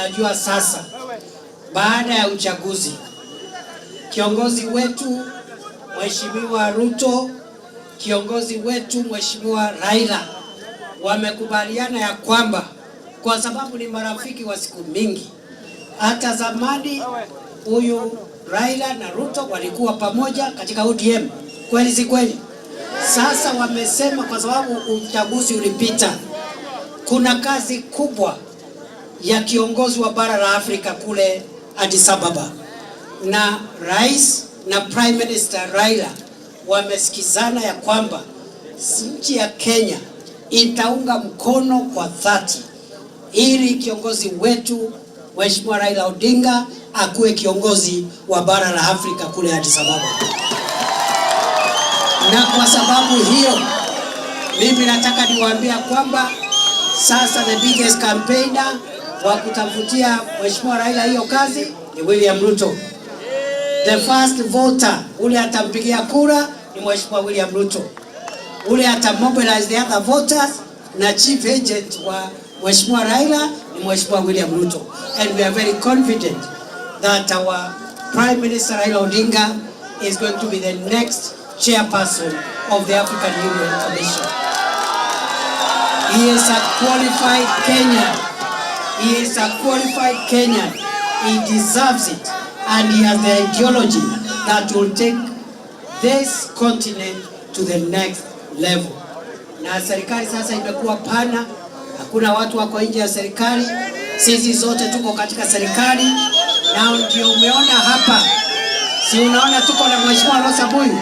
Mnajua sasa, baada ya uchaguzi, kiongozi wetu Mheshimiwa Ruto, kiongozi wetu Mheshimiwa Raila wamekubaliana ya kwamba kwa sababu ni marafiki wa siku mingi, hata zamani huyu Raila na Ruto walikuwa pamoja katika ODM, kweli si kweli? Sasa wamesema kwa sababu uchaguzi ulipita, kuna kazi kubwa ya kiongozi wa bara la Afrika kule Addis Ababa, na rais na Prime Minister Raila wamesikizana ya kwamba nchi ya Kenya itaunga mkono kwa dhati ili kiongozi wetu Mheshimiwa Raila Odinga akuwe kiongozi wa bara la Afrika kule Addis Ababa. Na kwa sababu hiyo mimi nataka niwaambia kwamba sasa the biggest campaigner wa kutafutia Mheshimiwa Raila hiyo kazi ni William Ruto. The first voter ule atampigia kura ni Mheshimiwa William Ruto, ule atamobilize the other voters, na chief agent wa Mheshimiwa Raila ni Mheshimiwa William Ruto, and we are very confident that our Prime Minister Raila Odinga is going to be the next chairperson of the African Union Commission. He is a qualified Kenyan. He is a qualified Kenyan. He deserves it. And he has the ideology that will take this continent to the next level. Na serikali sasa imekuwa pana, hakuna watu wako nje ya serikali, sisi zote tuko katika serikali, na ndio umeona hapa, si unaona tuko na Mheshimiwa Rosa Buyu.